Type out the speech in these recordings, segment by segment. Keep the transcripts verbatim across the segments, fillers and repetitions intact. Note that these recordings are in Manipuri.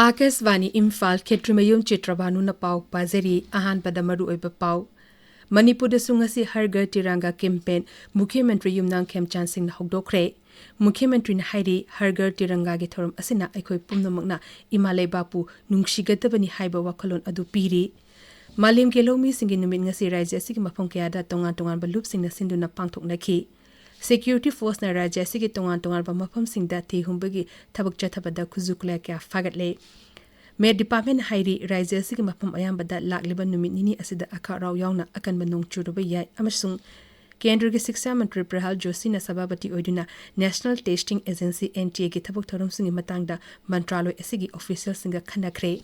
ꯑꯥꯀꯥꯁꯕꯥꯅꯤ ꯏꯝꯐꯥꯜ, ꯈꯦꯇ꯭ꯔꯤꯃꯌꯨꯝ ꯆꯤꯇ꯭ꯔꯕꯥꯅꯨꯅ ꯄꯥꯎ ꯄꯥꯖꯔꯤ꯫ ꯑꯍꯥꯟꯕꯗ ꯃꯔꯨꯑꯣꯏꯕ ꯄꯥꯎ꯫ ꯃꯅꯤꯄꯨꯔꯗꯁꯨ ꯉꯁꯤ ꯍꯔ ꯘꯔ ꯇꯤꯔꯪꯒꯥ ꯀꯦꯝꯄꯦꯟ ꯃꯨꯈ꯭ꯌ ꯃꯟꯇ꯭ꯔꯤ ꯌꯨꯝꯅꯥꯝ ꯈꯦꯝꯆꯥꯟ ꯁꯤꯡꯅ ꯍꯧꯗꯣꯛꯈ꯭ꯔꯦ꯫ ꯃꯨꯈ꯭ꯌ ꯃꯟꯇ꯭ꯔꯤꯅ ꯍꯥꯏꯔꯤ, ꯍꯔ ꯘꯔ ꯇꯤꯔꯪꯒꯥꯒꯤ ꯊꯧꯔꯝ ꯑꯁꯤꯅ ꯑꯩꯈꯣꯏ ꯄꯨꯝꯅꯃꯛꯅ ꯏꯃꯥ ꯂꯩꯕꯥꯛꯄꯨ ꯅꯨꯡꯁꯤꯒꯗꯕꯅꯤ ꯍꯥꯏꯕ ꯋꯥꯈꯜꯂꯣꯟ ꯑꯗꯨ ꯄꯤꯔꯤ꯫ ꯃꯥꯂꯦꯝꯒꯤ ꯂꯧꯃꯤꯁꯤꯡꯒꯤ ꯅꯨꯃꯤꯠ ꯉꯁꯤ ꯔꯥꯖ꯭ꯌ ꯑꯁꯤꯒꯤ ꯃꯐꯝ ꯀꯌꯥꯗ ꯇꯣꯉꯥꯟ ꯇꯣꯉꯥꯟꯕ ꯂꯨꯞꯁꯤꯡꯅ ꯁꯤꯟꯗꯨꯅ ꯄꯥꯡꯊꯣꯛꯅꯈꯤ꯫ Security Forceꯅ ꯔꯥꯖ꯭ꯌ ꯑꯁꯤꯒꯤ ꯇꯣꯉꯥꯟ ꯇꯣꯉꯥꯟꯕ ꯃꯐꯝꯁꯤꯡꯗ ꯊꯤ ꯍꯨꯝꯕꯒꯤ ꯊꯕꯛ ꯆꯠꯊꯕꯗ ꯈꯨꯠꯁꯨ ꯈꯨꯠꯂꯥꯏ ꯀꯌꯥ ꯐꯥꯒꯠꯂꯦ꯫ ꯃꯦꯠ ꯗꯤꯄꯥꯔꯠꯃꯦꯟꯅ ꯍꯥꯏꯔꯤ, ꯔꯥꯖ꯭ꯌ ꯑꯁꯤꯒꯤ ꯃꯐꯝ ꯑꯌꯥꯝꯕꯗ ꯂꯥꯛꯂꯤꯕ ꯅꯨꯃꯤꯠ ꯅꯤꯅꯤ ꯑꯁꯤꯗ ꯑꯈꯥꯛ ꯑꯔꯥꯎ ꯌꯥꯎꯅ ꯑꯀꯟꯕ ꯅꯣꯡ ꯆꯨꯔꯨꯕ ꯌꯥꯏ ꯑꯃꯁꯨꯡ ꯀꯦꯟꯗ꯭ꯔꯒꯤ ꯁꯤꯛꯁꯥ ꯃꯟꯇ꯭ꯔꯤ ꯄ꯭ꯔꯍꯥꯜ ꯖꯣꯁꯤꯅ ꯁꯚꯥꯄꯇꯤ ꯑꯣꯏꯗꯨꯅ National Testing Agency, NTAꯒꯤ ꯊꯕꯛ ꯊꯧꯔꯝꯁꯤꯡꯒꯤ ꯃꯇꯥꯡꯗ ꯃꯟꯇ꯭ꯔꯥꯂꯣꯏ ꯑꯁꯤꯒꯤ ꯑꯣꯐꯤꯁꯤꯌꯦꯜꯁꯤꯡꯒ ꯈꯟꯅꯈ꯭ꯔꯦ꯫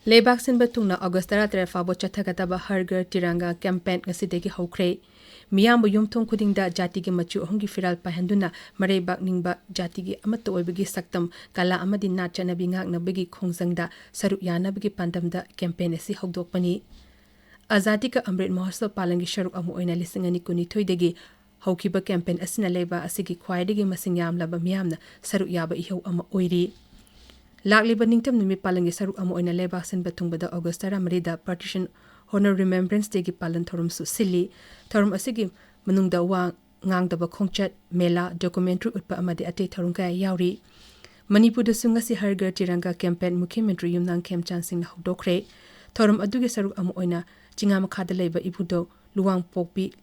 ꯂꯩꯕꯥꯛ ꯁꯤꯟꯕ ꯊꯨꯡꯅ ꯑꯣꯒꯁ ꯇꯔꯥꯇꯔꯦꯠ ꯐꯥꯎꯕ ꯆꯠꯊꯒꯗꯕ ꯍꯔ ꯘꯔ ꯇꯤꯔꯪꯒꯥ ꯀꯦꯝꯄꯦꯟ ꯉꯁꯤꯗꯒꯤ ꯍꯧꯈ꯭ꯔꯦ꯫ ꯃꯤꯌꯥꯝꯕꯨ ꯌꯨꯝꯊꯣꯡ ꯈꯨꯗꯤꯡꯗ ꯖꯥꯇꯤꯒꯤ ꯃꯆꯨ ꯑꯍꯨꯝꯒꯤ ꯐꯤꯔꯥꯜ ꯄꯥꯏꯍꯟꯗꯨꯅ ꯃꯔꯩꯕꯥꯛ ꯅꯤꯡꯕ ꯖꯥꯇꯤꯒꯤ ꯑꯃꯠꯇ ꯑꯣꯏꯕꯒꯤ ꯁꯛꯇꯝ, ꯀꯂꯥ ꯑꯃꯗꯤ ꯅꯥꯠ ꯆꯠꯅꯕꯤ ꯉꯥꯛꯅꯕꯒꯤ ꯈꯣꯡꯖꯪꯗ ꯁꯔꯨꯛ ꯌꯥꯅꯕꯒꯤ ꯄꯥꯟꯗꯝꯗ ꯀꯦꯝꯄꯦꯟ ꯑꯁꯤ ꯍꯧꯗꯣꯛꯄꯅꯤ꯫ ꯑꯖꯥꯗꯤ ꯀ ꯑꯃ꯭ꯔꯤꯠ ꯃꯍꯣꯠꯁꯕ ꯄꯥꯂꯟꯒꯤ ꯁꯔꯨꯛ ꯑꯃ ꯑꯣꯏꯅ ꯂꯤꯁꯤꯡ ꯑꯅꯤ ꯀꯨꯟꯅꯤꯊꯣꯏꯗꯒꯤ ꯍꯧꯈꯤꯕ ꯀꯦꯝꯄꯦꯟ ꯑꯁꯤꯅ ꯂꯩꯕꯥꯛ ꯑꯁꯤꯒꯤ ꯈ꯭ꯋꯥꯏꯗꯒꯤ ꯃꯁꯤꯡ ꯌꯥꯝꯂꯕ ꯃꯤꯌꯥꯝꯅ ꯁꯔꯨꯛ ꯌꯥꯕ ꯏꯍꯧ ꯑꯃ ꯑꯣꯏꯔꯤ꯫ ꯂꯥꯛꯂꯤꯕ ꯅꯤꯡꯇꯝ ꯅꯨꯃꯤꯠ ꯄꯥꯂꯟꯒꯤ ꯁꯔꯨꯛ ꯑꯃ ꯑꯣꯏꯅ ꯂꯩꯕꯥꯛ ꯁꯤꯟꯕ ꯊꯨꯡꯕꯗ ꯑꯣꯒꯁ ꯇꯔꯥꯃꯔꯤꯗ Partition Honor Remembrance Dayꯒꯤ ꯄꯥꯂꯟ ꯊꯧꯔꯝꯁꯨ ꯁꯤꯜꯂꯤ꯫ ꯊꯧꯔꯝ ꯑꯁꯤꯒꯤ ꯃꯅꯨꯡꯗ ꯋꯥ ꯉꯥꯡꯗꯕ ꯈꯣꯡꯆꯠ, ꯃꯦꯂꯥ, documentary ꯎꯠꯄ ꯑꯃꯗꯤ ꯑꯇꯩ ꯊꯧꯔꯝ ꯀꯌꯥ ꯌꯥꯎꯔꯤ꯫ ꯃꯅꯤꯄꯨꯔꯗꯁꯨ ꯉꯁꯤ ꯍꯔ ꯘꯔ ꯇꯤꯔꯪꯒꯥ ꯀꯦꯝꯄꯦꯟ ꯃꯨꯈ꯭ꯌ ꯃꯟꯇ꯭ꯔꯤ ꯌꯨꯝꯅꯥꯝ ꯈꯦꯝꯆꯥꯟ ꯁꯤꯡꯅ ꯍꯧꯗꯣꯛꯈ꯭ꯔꯦ꯫ ꯊꯧꯔꯝ ꯑꯗꯨꯒꯤ ꯁꯔꯨꯛ ꯑꯃ ꯑꯣꯏꯅ ꯆꯤꯡꯉꯥ ꯃꯈꯥꯗ ꯂꯩꯕ ꯏꯕꯨꯙꯧ ꯂꯨꯋꯥꯡꯄꯣꯛꯄꯤ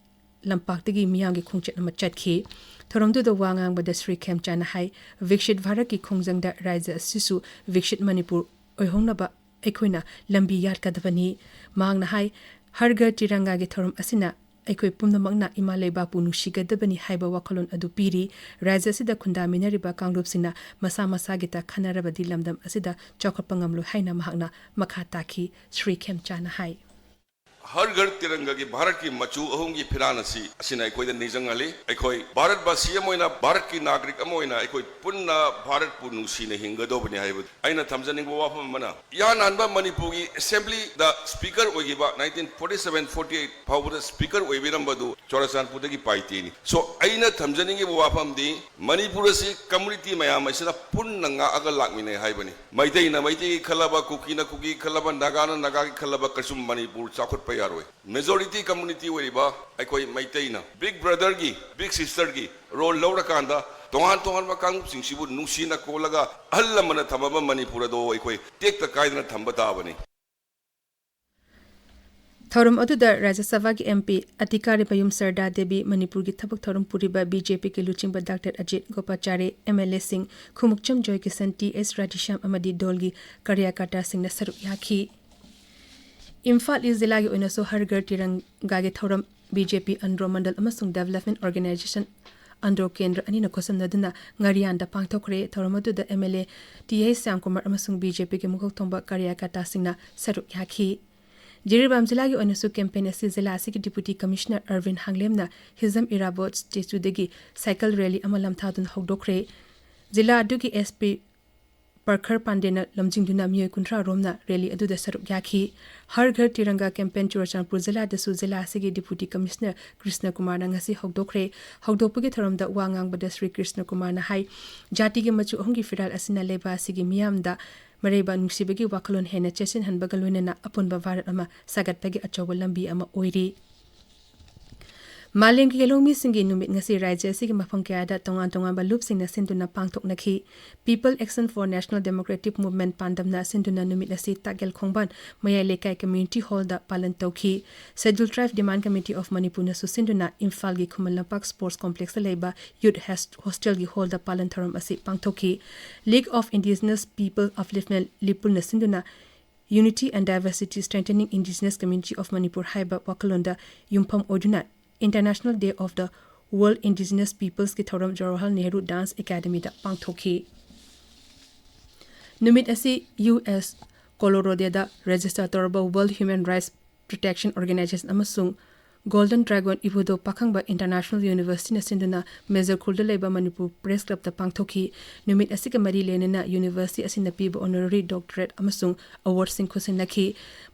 ꯂꯝꯄꯥꯛꯇꯒꯤ ꯃꯤꯌꯥꯝꯒꯤ ꯈꯣꯡꯆꯠ ꯑꯃ ꯆꯠꯈꯤ꯫ ꯊꯧꯔꯝꯗꯨꯗ ꯋꯥ ꯉꯥꯡꯕꯗ ꯁ꯭ꯔꯤ ꯈꯦꯝꯆꯥꯟꯅ ꯍꯥꯏ, ꯕꯤꯛꯁꯤꯠ ꯚꯥꯔꯠꯀꯤ ꯈꯣꯡꯖꯪꯗ ꯔꯥꯖ꯭ꯌ ꯑꯁꯤꯁꯨ ꯕꯤꯛꯁꯤꯠ ꯃꯅꯤꯄꯨꯔ ꯑꯣꯏꯍꯧꯅꯕ ꯑꯩꯈꯣꯏꯅ ꯂꯝꯕꯤ ꯌꯥꯠꯀꯗꯕꯅꯤ꯫ ꯃꯍꯥꯛꯅ ꯍꯥꯏ, ꯍꯔ ꯘꯔ ꯇꯤꯔꯪꯒꯥꯒꯤ ꯊꯧꯔꯝ ꯑꯁꯤꯅ ꯑꯩꯈꯣꯏ ꯄꯨꯝꯅꯃꯛꯅ ꯏꯃꯥ ꯂꯩꯕꯥꯛꯄꯨ ꯅꯨꯡꯁꯤꯒꯗꯕꯅꯤ ꯍꯥꯏꯕ ꯋꯥꯈꯜꯂꯣꯟ ꯑꯗꯨ ꯄꯤꯔꯤ꯫ ꯔꯥꯖ꯭ꯌ ꯑꯁꯤꯗ ꯈꯨꯟꯗꯥꯃꯤꯟꯅꯔꯤꯕ ꯀꯥꯡꯂꯨꯞꯁꯤꯡꯅ ꯃꯁꯥ ꯃꯁꯥꯒꯤꯇ ꯈꯟꯅꯔꯕꯗꯤ ꯂꯝꯗꯝ ꯑꯁꯤꯗ ꯆꯥꯎꯈꯠꯄ ꯉꯝꯂꯣꯏ ꯍꯥꯏꯅ ꯃꯍꯥꯛꯅ ꯃꯈꯥ ꯇꯥꯈꯤ꯫ ꯁ꯭ꯔꯤ ꯈꯦꯝꯆꯥꯟꯅ ꯍꯥꯏ꯫ ꯍꯔ ꯘꯔ ꯇꯤꯔꯪꯒꯥꯒꯤ ꯚꯥꯔꯠꯀꯤ ꯃꯆꯨ ꯑꯍꯨꯝꯒꯤ ꯐꯤꯔꯥꯟ ꯑꯁꯤ, ꯑꯁꯤꯅ ꯑꯩꯈꯣꯏꯗ ꯅꯤꯡꯁꯤꯡꯍꯜꯂꯤ, ꯑꯩꯈꯣꯏ ꯚꯥꯔꯠꯕꯥꯁꯤ ꯑꯃ ꯑꯣꯏꯅ, ꯚꯥꯔꯠꯀꯤ ꯅꯥꯒꯔꯤꯛ ꯑꯃ ꯑꯣꯏꯅ ꯑꯩꯈꯣꯏ ꯄꯨꯟꯅ ꯚꯥꯔꯠꯄꯨ ꯅꯨꯡꯁꯤꯅ ꯍꯤꯡꯒꯗꯧꯕꯅꯤ ꯍꯥꯏꯕꯗꯨ꯫ ꯑꯩꯅ ꯊꯝꯖꯅꯤꯡꯕ ꯋꯥꯐꯝ ꯑꯃꯅ, ꯏꯍꯥꯟ ꯍꯥꯟꯕ ꯃꯅꯤꯄꯨꯔꯒꯤ ꯑꯦꯁꯦꯝꯕ꯭ꯂꯤꯗ ꯁ꯭ꯄꯤꯀꯔ ꯑꯣꯏꯈꯤꯕ, nineteen forty seven forty eight ꯐꯥꯎꯕꯗ ꯁ꯭ꯄꯤꯀꯔ ꯑꯣꯏꯕꯤꯔꯝꯕꯗꯨ ꯆꯨꯔꯥꯆꯥꯟꯄꯨꯔꯗꯒꯤ ꯄꯥꯏꯇꯦꯅꯤ꯫ So, ꯑꯩꯅ ꯊꯝꯖꯅꯤꯡꯉꯤꯕ ꯋꯥꯐꯝꯗꯤ, ꯃꯅꯤꯄꯨꯔ ꯑꯁꯤ ꯀꯝꯃ꯭ꯌꯨꯅꯤꯇꯤ ꯃꯌꯥꯝ ꯑꯁꯤꯅ ꯄꯨꯟꯅ ꯉꯥꯛꯑꯒ ꯂꯥꯛꯃꯤꯟꯅꯩ ꯍꯥꯏꯕꯅꯤ꯫ ꯃꯩꯇꯩꯅ ꯃꯩꯇꯩꯒꯤ ꯈꯜꯂꯕ, ꯀꯨꯀꯤꯅ ꯀꯨꯀꯤ ꯈꯜꯂꯕ, ꯅꯥꯒꯥꯅ ꯅꯥꯒꯥꯒꯤ ꯈꯜꯂꯕ, ꯀꯩꯁꯨ ꯃꯅꯤꯄꯨꯔ ꯆꯥꯎꯈꯠꯄ ꯌꯥꯔꯣꯏ꯫ ꯃꯦꯖꯣꯔꯤꯇꯤ ꯀꯝꯃ꯭ꯌꯨꯅꯤꯇꯤ ꯑꯣꯏꯔꯤꯕ ꯑꯩꯈꯣꯏ ꯃꯩꯇꯩꯅ ꯕꯤꯒ ꯕ꯭ꯔꯗꯔꯒꯤ, ꯕꯤꯒ ꯁꯤꯁꯇꯔꯒꯤ ꯔꯣꯜ ꯂꯧꯔꯀꯥꯟꯗ, ꯇꯣꯉꯥꯟ ꯇꯣꯉꯥꯟꯕ ꯀꯥꯡꯂꯨꯞꯁꯤꯡꯁꯤꯕꯨ ꯅꯨꯡꯁꯤꯅ ꯀꯣꯜꯂꯒ ꯑꯍꯜ ꯂꯃꯟꯅ ꯊꯝꯃꯕ ꯃꯅꯤꯄꯨꯔ ꯑꯗꯣ ꯑꯩꯈꯣꯏ ꯇꯦꯛꯇ ꯀꯥꯏꯗꯅ ꯊꯝꯕ ꯇꯥꯕꯅꯤ꯫ ꯊꯧꯔꯝ ꯑꯗꯨꯗ ꯔꯥꯖ꯭ꯌ ꯁꯚꯥꯒꯤ ꯑꯦꯝ ꯄꯤ ꯑꯇꯤꯀꯥꯔꯤꯃꯌꯨꯝ ꯁꯔꯗꯥ ꯗꯦꯕꯤ, ꯃꯅꯤꯄꯨꯔꯒꯤ ꯊꯕꯛ ꯊꯧꯔꯝ ꯄꯨꯔꯤꯕ ꯕꯤ ꯖꯦ ꯄꯤꯒꯤ ꯂꯨꯆꯤꯡꯕ doctor Ajit ꯒꯣꯄꯥꯆꯥꯔꯤ, M L ꯑꯦꯁꯤꯡ Khumukcham ꯖꯣꯏ ꯀꯤꯁꯟ, ꯇꯤ ꯑꯦꯁ ꯔꯥꯙꯦꯁ꯭ꯌꯥꯝ ꯑꯃꯗꯤ ꯗꯣꯜꯒꯤ ꯀꯥꯔꯌꯀꯔꯇꯥꯁꯤꯡꯅ ꯁꯔꯨꯛ ꯌꯥꯈꯤ꯫ ꯏꯝꯐꯥꯜ ꯏꯁ ꯖꯤꯂꯥꯒꯤ ꯑꯣꯏꯅꯁꯨ ꯍꯔ ꯘꯔ ꯇꯤꯔꯪꯒꯥꯒꯤ ꯊꯧꯔꯝ ꯕꯤ ꯖꯦ ꯄꯤ ꯑꯟꯗ꯭ꯔꯣ ꯃꯟꯗꯜ ꯑꯃꯁꯨꯡ ꯗꯦꯕꯂꯞꯃꯦꯟ ꯑꯣꯔꯒꯅꯥꯏꯖꯦꯁꯟ ꯑꯟꯗ꯭ꯔꯣ ꯀꯦꯟꯗ꯭ꯔ ꯑꯅꯤꯅ ꯈꯨꯠꯁꯝꯅꯗꯨꯅ ꯉꯥꯔꯤꯌꯥꯟꯗ ꯄꯥꯡꯊꯣꯛꯈ꯭ꯔꯦ꯫ ꯊꯧꯔꯝ ꯑꯗꯨꯗ M L A T H Shyamkumar ꯑꯃꯁꯨꯡ ꯕꯤ ꯖꯦ ꯄꯤꯒꯤ ꯃꯀꯣꯛ ꯊꯣꯡꯕ ꯀꯥꯔꯌꯀꯔꯇꯥꯁꯤꯡꯅ ꯁꯔꯨꯛ ꯌꯥꯈꯤ꯫ ꯖꯤꯔꯤꯕꯥꯝ ꯖꯤꯂꯥꯒꯤ ꯑꯣꯏꯅꯁꯨ ꯀꯦꯝꯄꯦꯟ ꯑꯁꯤ ꯖꯤꯂꯥ ꯑꯁꯤꯒꯤ deputy commissioner ꯑꯔꯕꯤꯟ ꯍꯥꯡꯂꯦꯝꯅ Hijam Irabot ꯁ꯭ꯇꯦꯆꯨꯗꯒꯤ cycle rally ꯑꯃ ꯂꯝꯊꯥꯗꯨꯅ ꯍꯧꯗꯣꯛꯈ꯭ꯔꯦ꯫ ꯖꯤꯂꯥ ꯑꯗꯨꯒꯤ ꯑꯦꯁ ꯄꯤ ꯄꯔꯈꯔ ꯄꯥꯟꯗꯦꯅ ꯂꯝꯖꯤꯡꯗꯨꯅ ꯃꯤꯑꯣꯏ ꯀꯨꯟꯊ꯭ꯔꯥ ꯔꯣꯝꯅ ꯔꯦꯂꯤ ꯑꯗꯨꯗ ꯁꯔꯨꯛ ꯌꯥꯈꯤ꯫ ꯍꯔ ꯘꯔ ꯇꯤꯔꯪꯒꯥ ꯀꯦꯝꯄꯦꯟ ꯆꯨꯔꯆꯥꯟꯄꯨꯔ ꯖꯤꯂꯥꯗꯁꯨ ꯖꯤꯂꯥ ꯑꯁꯤꯒꯤ ꯗꯤꯄꯨꯇꯤ ꯀꯃꯤꯁꯅꯔ ꯀ꯭ꯔꯤꯁꯅ ꯀꯨꯃꯥꯔꯅ ꯉꯁꯤ ꯍꯧꯗꯣꯛꯈ꯭ꯔꯦ꯫ ꯍꯧꯗꯣꯛꯄꯒꯤ ꯊꯧꯔꯝꯗ ꯋꯥ ꯉꯥꯡꯕꯗ ꯁ꯭ꯔꯤ ꯀ꯭ꯔꯤꯁꯅ ꯀꯨꯃꯥꯔꯅ ꯍꯥꯏ, ꯖꯥꯇꯤꯒꯤ ꯃꯆꯨ ꯑꯍꯨꯝꯒꯤ ꯐꯤꯔꯥꯜ ꯑꯁꯤꯅ ꯂꯩꯕꯥꯛ ꯑꯁꯤꯒꯤ ꯃꯤꯌꯥꯝꯗ ꯃꯔꯩꯕꯥꯛ ꯅꯨꯡꯁꯤꯕꯒꯤ ꯋꯥꯈꯜꯂꯣꯟ ꯍꯦꯟꯅ ꯆꯦꯠꯁꯤꯟꯍꯟꯕꯒ ꯂꯣꯏꯅꯅ ꯑꯄꯨꯟꯕ ꯚꯥꯔꯠ ꯑꯃ ꯁꯥꯒꯠꯄꯒꯤ ꯑꯆꯧꯕ ꯂꯝꯕꯤ ꯑꯃ ꯑꯣꯏꯔꯤ꯫ ꯃꯥꯂꯦꯝꯒꯤ ꯂꯧꯃꯤꯁꯤꯡꯒꯤ ꯅꯨꯃꯤꯠ ꯉꯁꯤ ꯔꯥꯖ꯭ꯌ ꯑꯁꯤꯒꯤ ꯃꯐꯝ ꯀꯌꯥꯗ ꯇꯣꯉꯥꯟ ꯇꯣꯉꯥꯟꯕ ꯂꯨꯞꯁꯤꯡꯅ ꯁꯤꯟꯗꯨꯅ ꯄꯥꯡꯊꯣꯛꯅꯈꯤ꯫ People Action for National Democratic Movement ꯄꯥꯟꯗꯝꯅ ꯁꯤꯟꯗꯨꯅ ꯅꯨꯃꯤꯠ ꯑꯁꯤ ꯇꯥꯛꯌꯦꯜ ꯈꯣꯡꯕꯥꯟ ꯃꯌꯥꯏ ꯂꯩꯀꯥꯏ ꯀꯝꯃ꯭ꯌꯨꯅꯤꯇꯤ ꯍꯣꯜꯗ ꯄꯥꯂꯟ ꯇꯧꯈꯤ꯫ Scheduled Tribe Demand Committee of Manipurꯅꯁꯨ ꯁꯤꯟꯗꯨꯅ ꯏꯝꯐꯥꯜꯒꯤ ꯈꯨꯃꯟ ꯂꯝꯄꯥꯛ ꯁ꯭ꯄꯣꯔꯠꯁ ꯀꯣꯝꯄ꯭ꯂꯦꯛꯁꯇ ꯂꯩꯕ ꯌꯨꯠ ꯍꯦꯁ-, ꯍꯣꯁꯇꯦꯜꯒꯤ ꯍꯣꯜꯗ ꯄꯥꯂꯟ ꯊꯧꯔꯝ ꯑꯁꯤ ꯄꯥꯡꯊꯣꯛꯈꯤ꯫ League of Indigenous People Upliftment ꯂꯤꯄꯨꯜꯅ ꯁꯤꯟꯗꯨꯅ Unity and Diversity Strengthening Indigenous Community of Manipur ꯍꯥꯏꯕ ꯋꯥꯈꯜꯂꯣꯟꯗ ꯌꯨꯝꯐꯝ ꯑꯣꯏꯗꯨꯅ International Day of the World Indigenous Peoplesꯀꯤ ꯊꯧꯔꯝ ꯖꯋꯥꯍꯔꯂꯥꯜ ꯅꯦꯍꯔꯨ ꯗꯥꯟꯁ ꯑꯦꯀꯥꯗꯃꯤꯗ ꯄꯥꯡꯊꯣꯛꯈꯤ꯫ ꯅꯨꯃꯤꯠ ꯑꯁꯤ ꯌꯨ ꯑꯦꯁ ꯀꯣꯂꯣꯔꯣꯗꯣꯗ ꯔꯦꯖꯤꯁꯇꯔ ꯇꯧꯔꯕ World Human Rights Protection Organization ꯑꯃꯁꯨꯡ Golden Dragon ꯏꯕꯨꯙꯧ ꯄꯥꯈꯪꯕ International Universityꯅ ꯁꯤꯟꯗꯨꯅ ꯃꯦꯖꯔ ꯈꯨꯜꯗ ꯂꯩꯕ ꯃꯅꯤꯄꯨꯔ Press Clubꯇ ꯄꯥꯡꯊꯣꯛꯈꯤ꯫ ꯅꯨꯃꯤꯠ ꯑꯁꯤꯒ ꯃꯔꯤ ꯂꯩꯅꯅ university ꯑꯁꯤꯅ ꯄꯤꯕ honorary doctorate ꯑꯃꯁꯨꯡ awardꯁꯤꯡ ꯈꯨꯠꯁꯤꯟꯅꯈꯤ꯫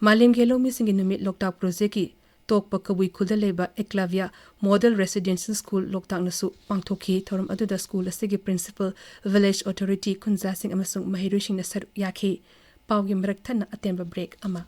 ꯃꯥꯂꯦꯝꯒꯤ ꯂꯧꯃꯤꯁꯤꯡꯒꯤ ꯅꯨꯃꯤꯠ ꯂꯣꯛꯇꯥꯛ projectꯀꯤ ꯇꯣꯛꯄ ꯀꯕꯨꯏ ꯈꯨꯜꯗ ꯂꯩꯕ Eklavya Model Residential School ꯂꯣꯛꯇꯥꯛꯅꯁꯨ ꯄꯥꯡꯊꯣꯛꯈꯤ꯫ ꯊꯧꯔꯝ ꯑꯗꯨꯗ school ꯑꯁꯤꯒꯤ principal, village authority, ꯈꯨꯟꯖꯥꯁꯤꯡ ꯑꯃꯁꯨꯡ ꯃꯍꯩꯔꯣꯏꯁꯤꯡꯅ ꯁꯔꯨꯛ ꯌꯥꯈꯤ꯫ ꯄꯥꯎꯒꯤ ꯃꯔꯛ ꯊꯠꯅ ꯑꯇꯦꯟꯕ break ꯑꯃ꯫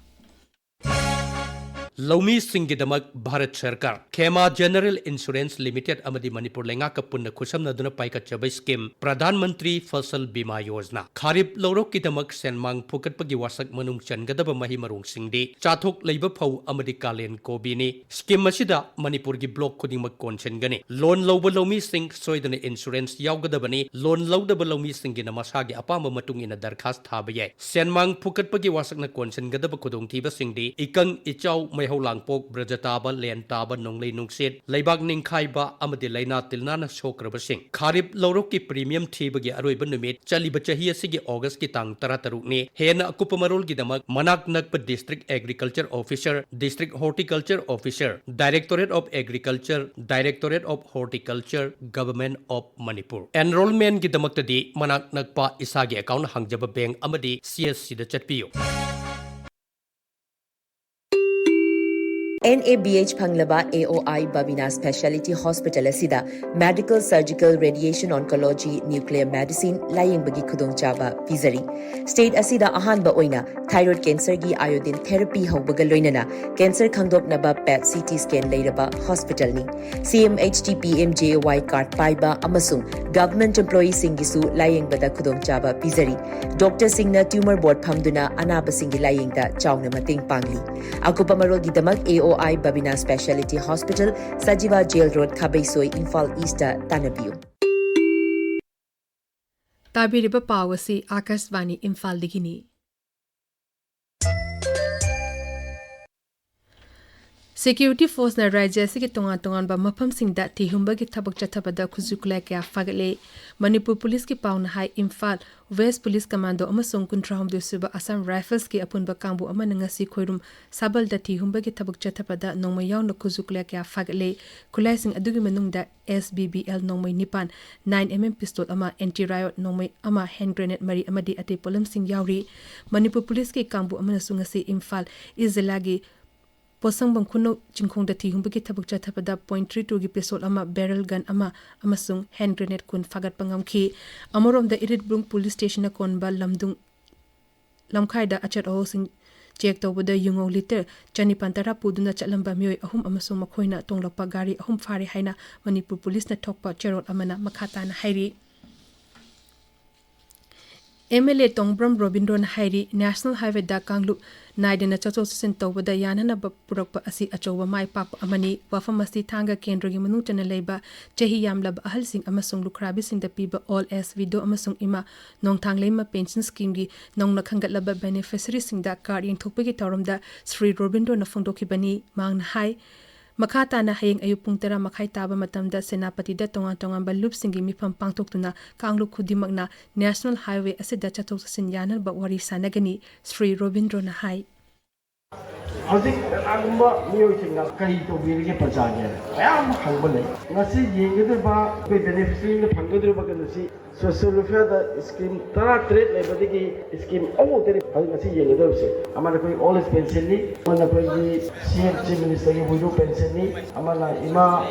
ꯂꯧꯃꯤꯁꯤꯡꯒꯤꯗꯃꯛ ꯚꯥꯔꯠ ꯁꯔꯀꯥꯔ, ꯈꯦꯃꯥ General Insurance Limited ꯑꯃꯗꯤ ꯃꯅꯤꯄꯨꯔ ꯂꯩꯉꯥꯛꯀ ꯄꯨꯟꯅ ꯈꯨꯠꯁꯝꯅꯗꯨꯅ ꯄꯥꯏꯈꯠꯆꯕ scheme ꯄ꯭ꯔꯙꯥꯟ ꯃꯟꯇ꯭ꯔꯤ ꯐꯁꯜ ꯕꯤꯃꯥ ꯌꯣꯖꯅꯥ꯫ ꯈꯥꯔꯤꯞ ꯂꯧꯔꯣꯛꯀꯤꯗꯃꯛ ꯁꯦꯟꯃꯥꯡ ꯐꯨꯀꯠꯄꯒꯤ ꯋꯥꯁꯛ ꯃꯅꯨꯡ ꯆꯟꯒꯗꯕ ꯃꯍꯩ ꯃꯔꯣꯡꯁꯤꯡꯗꯤ ꯆꯥꯊꯣꯛ ꯂꯩꯕ ꯐꯧ ꯑꯃꯗꯤ ꯀꯥꯂꯦꯟ ꯀꯣꯕꯤꯅꯤ꯫ Scheme ꯑꯁꯤꯗ ꯃꯅꯤꯄꯨꯔꯒꯤ block ꯈꯨꯗꯤꯡꯃꯛ ꯀꯣꯟꯁꯤꯟꯒꯅꯤ꯫ Loan ꯂꯧꯕ ꯂꯧꯃꯤꯁꯤꯡ ꯁꯣꯏꯗꯅ insurance ꯌꯥꯎꯒꯗꯕꯅꯤ꯫ Loan ꯂꯧꯗꯕ ꯂꯧꯃꯤꯁꯤꯡꯒꯤꯅ ꯃꯁꯥꯒꯤ ꯑꯄꯥꯝꯕ ꯃꯇꯨꯡ ꯏꯟꯅ ꯗꯔꯈꯥꯁ ꯊꯥꯕ ꯌꯥꯏ꯫ ꯁꯦꯟꯃꯥꯡ ꯐꯨꯀꯠꯄꯒꯤ ꯋꯥꯁꯛꯅ ꯀꯣꯟꯁꯤꯟꯒꯗꯕ ꯈꯨꯗꯣꯡꯊꯤꯕꯁꯤꯡꯗꯤ ꯏꯀꯪ ꯏꯆꯥꯎ, ꯃꯩꯍꯧ ꯂꯥꯡꯄꯣꯛ, ꯕ꯭ꯔꯖ ꯇꯥꯕ, ꯂꯦꯟ ꯇꯥꯕ, ꯅꯣꯡꯂꯩ ꯅꯨꯡꯁꯤꯠ, ꯂꯩꯕꯥꯛ ꯅꯤꯡꯈꯥꯏꯕ ꯑꯃꯗꯤ ꯂꯥꯏꯅꯥ ꯇꯤꯟꯅꯥꯅ ꯁꯣꯛꯈ꯭ꯔꯕꯁꯤꯡ꯫ ꯈꯥꯔꯤꯞ ꯂꯧꯔꯣꯛꯀꯤ premium ꯊꯤꯕꯒꯤ ꯑꯔꯣꯏꯕ ꯅꯨꯃꯤꯠ ꯆꯠꯂꯤꯕ ꯆꯍꯤ ꯑꯁꯤꯒꯤ Augustꯀꯤ ꯇꯥꯡ ꯇꯔꯥꯇꯔꯨꯛꯅꯤ꯫ ꯍꯦꯟꯅ ꯑꯀꯨꯞꯄ ꯃꯔꯣꯜꯒꯤꯗꯃꯛ ꯃꯅꯥꯛ ꯅꯛꯄ District Agriculture Officer, District Horticulture Officer, Directorate of Agriculture, Directorate of Horticulture, Government of Manipur꯫ Enrollmentꯒꯤꯗꯃꯛꯇꯗꯤ ꯃꯅꯥꯛ ꯅꯛꯄ ꯏꯁꯥꯒꯤ account ꯍꯥꯡꯖꯕ bank ꯑꯃꯗꯤ CSCꯗ ꯆꯠꯄꯤꯌꯨ꯫ NABH ꯐꯪꯂꯕ AOI Babina Speciality Hospital ꯑꯁꯤꯗ Medical, Surgical, Radiation Oncology, Nuclear Medicine ꯂꯥꯌꯦꯡꯕꯒꯤ ꯈꯨꯗꯣꯡꯆꯥꯕ ꯄꯤꯖꯔꯤ꯫ State ꯑꯁꯤꯗ ꯑꯍꯥꯟꯕ ꯑꯣꯏꯅ thyroid cancerꯒꯤ iodine therapy ꯍꯧꯕꯒ ꯂꯣꯏꯅꯅ cancer ꯈꯪꯗꯣꯛꯅꯕ PET CT scan ꯂꯩꯔꯕ hospitalꯅꯤ꯫ CMHT PMJAY card ꯄꯥꯏꯕ ꯑꯃꯁꯨꯡ government employeeꯁꯤꯡꯒꯤꯁꯨ ꯂꯥꯌꯦꯡꯕꯗ ꯈꯨꯗꯣꯡꯆꯥꯕ ꯄꯤꯖꯔꯤ꯫ Doctorꯁꯤꯡꯅ tumor board ꯐꯝꯗꯨꯅ ꯑꯅꯥꯕꯁꯤꯡꯒꯤ ꯂꯥꯌꯦꯡꯗ ꯆꯥꯎꯅ ꯃꯇꯦꯡ ꯄꯥꯡꯂꯤ꯫ ꯑꯀꯨꯞꯄ ꯃꯔꯣꯜꯒꯤꯗꯃꯛ AOI Babina Speciality Hospital, Sajiwa Jail Road, ꯈꯥꯕꯩꯁꯣꯏ, Imphal Eastꯇ ꯇꯥꯟꯅꯕꯤꯌꯨ꯫ ꯇꯥꯕꯤꯔꯤꯕ ꯄꯥꯎ ꯑꯁꯤ ꯑꯥꯀꯥꯁꯕꯥꯅꯤ ꯏꯝꯐꯥꯜꯗꯒꯤꯅꯤ꯫ Security Force-ꯅ ꯔꯥꯖ꯭ꯌ ꯑꯁꯤꯒꯤ ꯇꯣꯉꯥꯟ ꯇꯣꯉꯥꯟꯕ ꯃꯐꯝꯁꯤꯡꯗ ꯊꯤꯍꯨꯝꯕꯒꯤ ꯊꯕꯛ ꯆꯠꯊꯕꯗ ꯈꯨꯠꯁꯨ ꯈꯨꯠꯂꯥꯏ ꯀꯌꯥ ꯐꯥꯒꯠꯂꯦ꯫ ꯃꯅꯤꯄꯨꯔ ꯄꯨꯂꯤꯁꯀꯤ ꯄꯥꯎꯅ ꯍꯥꯏ, ꯏꯝꯐꯥꯜ West Police Commando ꯑꯃꯁꯨꯡ ꯀꯨꯟꯊ꯭ꯔꯥꯍꯨꯝꯗꯣꯏ ꯁꯨꯕ Assam Rifles-ꯀꯤ ꯑꯄꯨꯟꯕ ꯀꯥꯡꯕꯨ ꯑꯃꯅ ꯉꯁꯤ ꯈꯣꯏꯔꯨꯝ ꯁꯥꯕꯜꯗ ꯊꯤꯍꯨꯝꯕꯒꯤ ꯊꯕꯛ ꯆꯠꯊꯕꯗ ꯅꯣꯡꯃꯩ ꯌꯥꯎꯅ ꯈꯨꯠꯁꯨ ꯈꯨꯠꯂꯥꯏ ꯀꯌꯥ ꯐꯥꯒꯠꯂꯦ꯫ ꯈꯨꯠꯂꯥꯏꯁꯤꯡ ꯑꯗꯨꯒꯤ ꯃꯅꯨꯡꯗ S B B L ꯅꯣꯡꯃꯩ ꯅꯤꯄꯥꯟ, nine M M pistol ꯑꯃ, anti riot ꯅꯣꯡꯃꯩ ꯑꯃ, hand grenade ꯃꯔꯤ ꯑꯃꯗꯤ ꯑꯇꯩ ꯄꯣꯠꯂꯝꯁꯤꯡ ꯌꯥꯎꯔꯤ꯫ ꯃꯅꯤꯄꯨꯔ ꯄꯨꯂꯤꯁꯀꯤ ꯀꯥꯡꯕꯨ ꯑꯃꯅꯁꯨ ꯉꯁꯤ ꯏꯝꯐꯥꯜ East ꯖꯤꯂꯥꯒꯤ ꯄꯣꯠꯁꯪꯕꯝ ꯈꯨꯅꯧ ꯆꯤꯡꯈꯣꯡꯗ ꯊꯤꯍꯨꯝꯕꯒꯤ ꯊꯕꯛ ꯆꯠꯊꯕꯗ point three two-ꯒꯤ pistol ꯑꯃ, barrel gun ꯑꯃ ꯑꯃꯁꯨꯡ hand grenade ꯀꯨꯟ ꯐꯥꯒꯠꯄ ꯉꯝꯈꯤ꯫ ꯑꯃꯔꯣꯝꯗ, ꯏꯔꯤꯠꯕꯨꯡ ꯄꯨꯂꯤꯁ ꯁ꯭ꯇꯦꯁꯟꯅ ꯀꯣꯟꯕ ꯂꯝꯗꯨꯡ ꯂꯝꯈꯥꯏꯗ ꯑꯆꯠ ꯑꯋꯣꯛꯁꯤꯡ ꯆꯦꯛ ꯇꯧꯕꯗ ꯌꯨꯉꯧ ꯂꯤꯇꯔ ꯆꯅꯤꯄꯥꯟ ꯇꯔꯥ ꯄꯨꯗꯨꯅ ꯆꯠꯂꯝꯕ ꯃꯤꯑꯣꯏ ꯑꯍꯨꯝ ꯑꯃꯁꯨꯡ ꯃꯈꯣꯏꯅ ꯇꯣꯡꯂꯛꯄ ꯒꯥꯔꯤ ꯑꯍꯨꯝ ꯐꯥꯔꯦ ꯍꯥꯏꯅ ꯃꯅꯤꯄꯨꯔ ꯄꯨꯂꯤꯁꯅ ꯊꯣꯛꯄ ꯆꯦꯔꯣꯜ ꯑꯃꯅ ꯃꯈꯥ ꯇꯥꯅ ꯍꯥꯏꯔꯤ꯫ M L A ꯇꯣꯡꯕ꯭ꯔꯝ ꯔꯣꯕꯤꯟꯗ꯭ꯔꯣꯅ ꯍꯥꯏꯔꯤ, National Highway-ꯗ ꯀꯥꯡꯂꯨꯞ ꯅꯥꯏꯗꯅ ꯆꯠꯊꯣꯛ ꯆꯠꯁꯤꯟ ꯇꯧꯕꯗ ꯌꯥꯅꯅꯕ ꯄꯨꯔꯛꯄ ꯑꯁꯤ ꯑꯆꯧꯕ ꯃꯥꯏ ꯄꯥꯛꯄ ꯑꯃꯅꯤ꯫ ꯋꯥꯐꯝ ꯑꯁꯤ ꯊꯥꯡꯒ ꯀꯦꯟꯗ꯭ꯔꯒꯤ ꯃꯅꯨꯡ ꯆꯟꯅ ꯂꯩꯕ ꯆꯍꯤ ꯌꯥꯝꯂꯕ ꯑꯍꯜꯁꯤꯡ ꯑꯃꯁꯨꯡ ꯂꯨꯈ꯭ꯔꯥꯕꯤꯁꯤꯡꯗ ꯄꯤꯕ Old Age Widow ꯑꯃꯁꯨꯡ ꯏꯃꯥ ꯅꯣꯡꯊꯥꯡꯂꯩꯃ Pension Scheme-ꯒꯤ ꯅꯧꯅ ꯈꯟꯒꯠꯂꯕ beneficiary-ꯁꯤꯡꯗ card ꯌꯦꯟꯊꯣꯛꯄꯒꯤ ꯊꯧꯔꯝꯗ ꯁ꯭ꯔꯤ ꯔꯣꯕꯤꯟꯗ꯭ꯔꯣꯅ ꯐꯣꯡꯗꯣꯛꯈꯤꯕꯅꯤ꯫ ꯃꯍꯥꯛꯅ ꯍꯥꯏ, ꯃꯈꯥ ꯇꯥꯅ ꯍꯌꯦꯡ ꯑꯌꯨꯛ ꯄꯨꯡ ꯇꯔꯥ ꯃꯈꯥꯏ ꯇꯥꯕ ꯃꯇꯝꯗ ꯁꯦꯅꯥꯄꯇꯤꯗ ꯇꯣꯉꯥꯟ ꯇꯣꯉꯥꯟꯕ ꯂꯨꯞꯁꯤꯡꯒꯤ ꯃꯤꯐꯝ ꯄꯥꯡꯊꯣꯛꯇꯨꯅ ꯀꯥꯡꯂꯨꯞ ꯈꯨꯗꯤꯡꯃꯛꯅ National Highway ꯑꯁꯤꯗ ꯆꯠꯊꯣꯛ ꯆꯠꯁꯤꯟ ꯌꯥꯅꯅꯕ ꯋꯥꯔꯤ ꯁꯥꯟꯅꯒꯅꯤ, ꯁ꯭ꯔꯤ ꯔꯣꯕꯤꯟꯗ꯭ꯔꯣꯅ ꯍꯥꯏ꯫ ꯍꯧꯖꯤꯛ ꯀꯅꯥꯒꯨꯝꯕ ꯃꯤꯑꯣꯏꯁꯤꯡꯅ "ꯀꯔꯤ ꯇꯧꯕꯤꯔꯤꯒꯦ ꯄ꯭ꯔꯖꯥꯒꯤ?" ꯃꯌꯥꯝ ꯍꯪꯕ ꯂꯩ꯫ ꯉꯁꯤ ꯌꯦꯡꯒꯗꯧꯔꯤꯕ ꯑꯩꯈꯣꯏ beneficiary-ꯅ ꯐꯪꯒꯗꯧꯔꯤꯕ ꯀꯩꯅꯣꯁꯤ, social welfare-ꯗ scheme ꯇꯔꯥꯇꯔꯦꯠ ꯂꯩꯕꯗꯒꯤ scheme ꯑꯍꯨꯝ ꯈꯛꯇꯅꯤ ꯍꯧꯖꯤꯛ ꯉꯁꯤ ꯌꯦꯡꯒꯗꯧꯔꯤꯕꯁꯦ꯫ ꯑꯃꯅ ꯑꯩꯈꯣꯏ Old Age Pension-ꯅꯤ, ꯑꯃꯅ ꯑꯩꯈꯣꯏꯒꯤ C M Chief Minister-ꯒꯤ Widow Pension-ꯅꯤ, ꯑꯃꯅ ꯏꯃꯥ